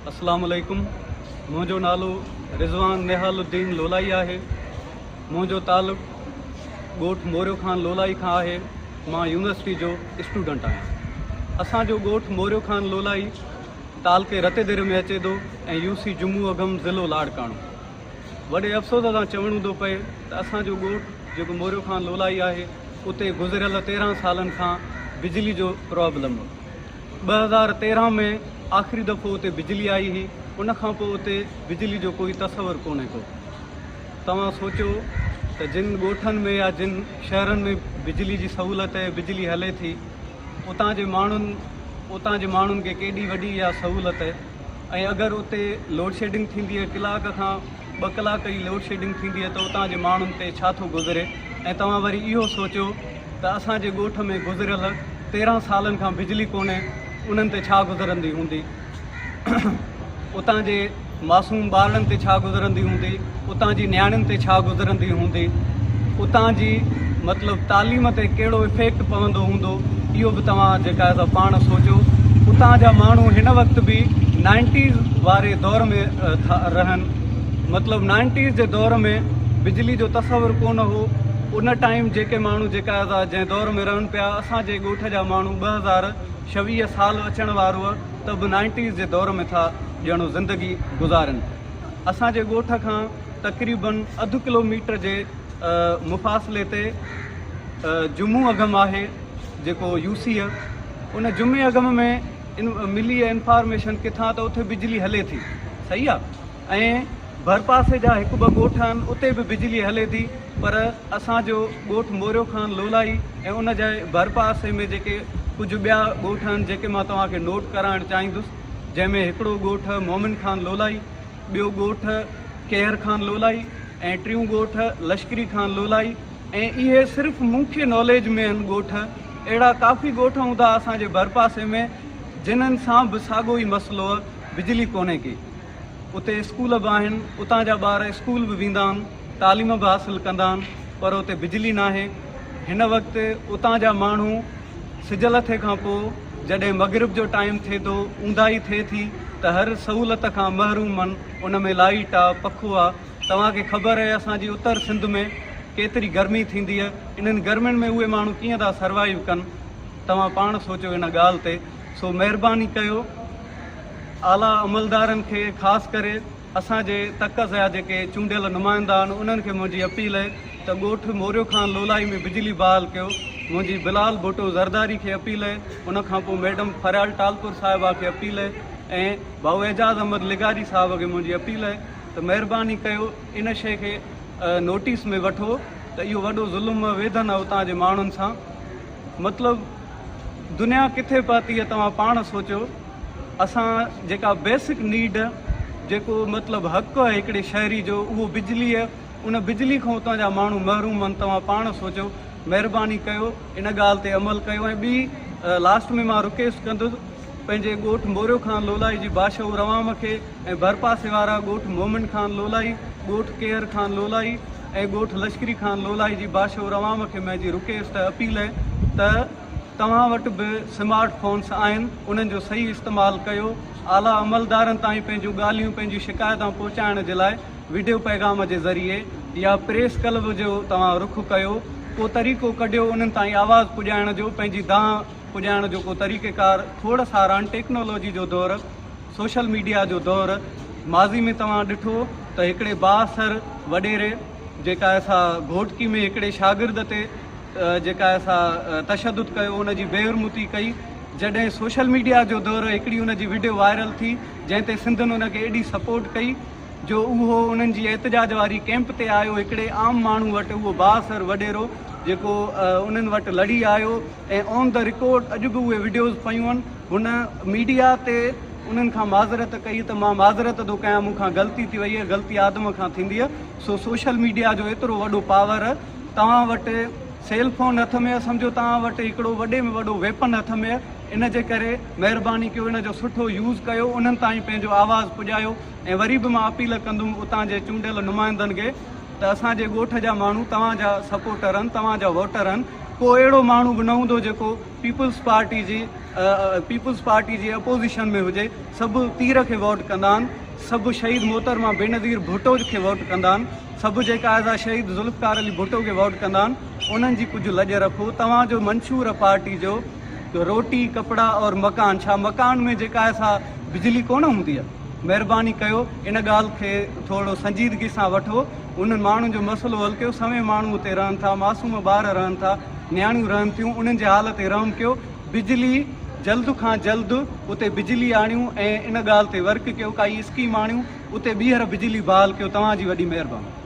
اسلام عليڪم منهنجو نالو رضوان نهال الدين لولائي آهي منهنجو تعلق ڳوٺ موريو خان لولائي کان آهي مان يونيورسٽي جو اسٽوڊنٽ آهيان اسان جو ڳوٺ موريو خان لولائي تعلقي رتيديري ۾ اچي ٿو ۽ يو سي جمعو اگم ضلعو لاڙڪاڻو وڏي افسوس سان چوڻو ٿو پئي ته اسان جو ڳوٺ جيڪو موريو خان لولائي آهي اتي گذريل 13 سالن کان بجلي جو پرابلم 2013 ۾ آخري دفعو اتي بجلي آئي هئي، ان کان پوء اتي بجلي جو ڪوئي تصور ڪونهي ڪو. توهان سوچيو ته جن ڳوٺن ۾ يا جن شهرن ۾ بجلي جي سهولت ۽ بجلي هلي ٿي، اتان جي ماڻهن اتان جي ماڻهن کي ڪيڏي وڏي اها سهولت ۽ اگر اتي لوڊشيڊنگ ٿيندي ۽ ڪلاڪ کان ٻه ڪلاڪ ئي لوڊشيڊنگ ٿيندي ته اتان جي ماڻهن تي ڇا ٿو گذري ۽ توهان وري اهو سوچيو ته اسان جي ڳوٺ ۾ گذريل 13 سالن کان بجلي ڪونهي انهن تي ڇا گذرندي هوندي اتان جي معصوم ٻارڙن تي ڇا گذرندي هوندي اتان جي نياڻين تي ڇا گذرندي هوندي اتان جي مطلب تعليم تي ڪهڙو افيڪٽ پوندو هوندو اهو به توهان جيڪا آهي سا پاڻ سوچيو اتان جا ماڻهو هن وقت به نائنٽيز واري دور ۾ ٿا رهن مطلب نائنٽيز جي دور ۾ بجلي جو تصور ڪونه هو ان ٽائيم جيڪي ماڻهو جيڪا آهي سا جنهن دور ۾ رهن پيا اسان جي ڳوٺ جا ماڻهو 2026 سال اچڻ وارو ته به نائنٽيز جي دور ۾ ٿا ڄڻو زندگي گذارن اسان جي ڳوٺ کان تقريبن اڌ ڪلو ميٽر جي مفاصلي تي جمعو اگهم آهي جيڪو يو سي ان جمعي اگهم ۾ ملي انفارميشن ڪٿان ته اتي بجلي هلي ٿي صحيح آ ۽ ڀرپاسي جا هڪ ٻه ڳوٺ آهن اتي به بجلي هلي ٿي پر اسان جو ڳوٺ موريو خان لولائي ۽ ان جي ڀرپاسي ۾ جيڪي ڪجهه ٻيا ڳوٺ آهن جيڪي مان توهان کي نوٽ ڪرائڻ چاهيندس جنهن ۾ هڪڙو ڳوٺ مومن خان لولائي ٻيو ڳوٺ ڪيهر خان لولائي ۽ ٽيون ڳوٺ لشڪري خان لولائي ۽ اهي صرف مون کي ناليج ۾ آهن ڳوٺ اهڙا ڪافي ڳوٺ هوندا اسان جي ڀرپاسي ۾ جنھن سان به ساڳو ئي مسئلو بجلي ڪونهي ڪي اتي اسڪول به آهن اتان جا ٻار اسڪول به ويندا آهن تعليم به حاصل ڪندا آهن پر اتي بجلي ناهي هن وقت اتان جا ماڻهو سج لٿي کان پوء جڏهن مغرب جو ٽائيم ٿئي ٿو، اونداهي ٿئي ٿي ته هر سهولت کان محروم ان، ان ۾ لائيٽ آ، پکو آ، توهان کي خبر اهي اسان جي اتر سنڌ ۾ ڪيتري گرمي ٿيندي اه، انهن گرمين ۾ اهي ماڻهو ڪيئن ٿا سروائيو ڪن، توهان پاڻ سوچيو ان ڳالهه تي، سو مهرباني ڪيو اعليٰ عملدارن کي خاص ڪري. اسان جي تڪ جا جيڪي چونڊيل نمائندا آهن انهن کي منهنجي اپيل اهي ته ڳوٺ موريو خان لولائي ۾ بجلي بحال ڪيو منهنجي بلال ڀٽو زرداري کي اپيل اهي ان کان پوء ميڊم فريال ٽالپر صاحبه کي اپيل اهي ۽ ڀائو اعجاز احمد لغاري صاحب کي منهنجي اپيل اهي ته مهرباني ڪيو ان شئي کي نوٽيس ۾ وٺو ته اهو وڏو ظلم ويڌن آهي اتان جي ماڻهن سان مطلب دنيا ڪٿي پهتي آهي توهان پاڻ سوچيو اسان جيڪا بيسڪ نيڊ جيڪو مطلب حق آهي هڪڙي شهري جو اهو بجلي ان بجلي کان اتان جا ماڻهو محروم آهن توهان پاڻ سوچيو مهرباني ڪيو ان ڳالهه تي عمل ڪيو ۽ ٻي لاسٽ ۾ مان رڪويسٽ ڪندس پنهنجي ڳوٺ موريو خان لولائي جي باشعور عوام کي ۽ ڀرپاسي وارا ڳوٺ مومن خان لولائي، ڳوٺ ڪيهر خان لولائي ۽ ڳوٺ لشڪري خان لولائي جي باشعور عوام کي منهنجي رڪويسٽ ۽ اپيل اهي ته توهان وٽ به سمارٽ فونس آهن انهن جو صحيح استعمال ڪيو اعليٰ عملدارن تائين پنهنجون ڳالهيون پنهنجون شڪايتان پهچائڻ جي لاء وڊيو پيغام جي ذريعي يا پريس ڪلب جو توهان رخ ڪيو ڪو طريقو ڪڍيو انهن تائين آواز پڄائڻ جو پنهنجي دانهن پڄائڻ جو ڪو طريقيڪار کوڙ سارا آهن ٽيڪنالاجي جو دور سوشل ميڊيا جو دور ماضي ۾ توهان ڏٺو ته هڪڙي بااثر وڏيري جيڪا آهي سا گهوٽڪي ۾ هڪڙي شاگرد تي جيڪا آهي سا تشدد ڪيو ان جي بيحرمتي ڪئي جڏهن سوشل ميڊيا جو دور هڪڙي ان جي وڊيو وائرل ٿي جنهن تي سنڌين ان کي ايڏي سپورٽ ڪئي جو اهو انهن جي احتجاج واري ڪئمپ تي آيو هڪڙي عام ماڻهو وٽ اهو بااثر وڏيرو جيڪو انهن وٽ لڙي آيو ۽ آن the record اڄ به اهي وڊيوز پيون آهن هن ميڊيا تي انهن کان معذرت ڪئي ته مان معذرت ٿو ڪيان مون کان غلطي ٿي وئي آهي غلطي آدم کان ٿيندي آهي سو سوشل ميڊيا جو ايترو وڏو پاور توهان وٽ سيل فون هٿ ۾ سمجهو توهان وٽ هڪڙو وڏي ۾ وڏو ويپن هٿ ۾ ان جي ڪري مهرباني ڪيو ان جو سٺو يوز ڪيو انهن تائين پنهنجو آواز پڄايو ۽ وري به مان اپيل ڪندم اتان جي چونڊيل نمائندن کي ته اسان جي ڳوٺ جا ماڻهو توهان جا سپورٽر آهن توهان جا ووٽر آهن ڪو اهڙو ماڻهو به نه هوندو جيڪو پيپلز پارٽي جي پيپلز پارٽي جي اپوزيشن ۾ هجي. سڀ تير کي ووٽ ڪندا آهن، سڀ شهيد محترمه بينظير ڀٽو کي ووٽ ڪندا آهن، سڀ جيڪا آهي سا شهيد ذوالفقار علي ڀٽو کي ووٽ ڪندا آهن. انهن جي ڪجهه لڄ رکو. توهان جو منشور پارٽي جو روٽي، ڪپڙا اور مڪان، ڇا مڪان ۾ جيڪا آهي سا بجلي ڪونه هوندي آهي؟ مهرباني ڪيو ان ڳالهه کي ٿورو سنجيدگي سان وٺو. انهن ماڻهن جو مسئلو حل ڪيو. سوين ماڻهو اتي رهن ٿا، معصوم ٻار رهن ٿا، نياڻيون رهن ٿيون، انهن جي حال تي رحم ڪيو. بجلي جلد کان جلد اتي بجلي آڻيون ۽ ان ڳالهه تي ورڪ ڪيو، ڪائي اسڪيم آڻيون اتي ٻيهر بجلي بحال ڪيو. توهان جي وڏي مهرباني.